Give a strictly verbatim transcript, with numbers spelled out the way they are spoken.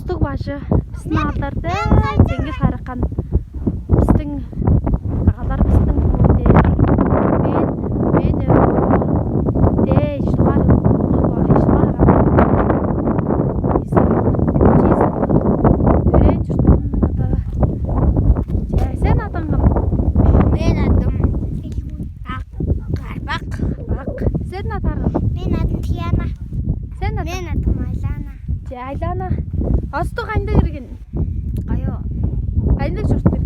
Остук бажы, бистиң аалдарда чеңги тарыккан, бистиң агаларывыстың дээр. Мен мен дээш дугаар, дугаар. Изе, честь. Төрээн чуртумнуң ада. Че, сен атаң кым? Мен атым Ак Карбак. Бак. Сен атарың? Мен атым Тиана. Сен атаң? Мен атым Айлана. Че, Айлана. Остук кайда кирген? Кайо. Кайда чурту?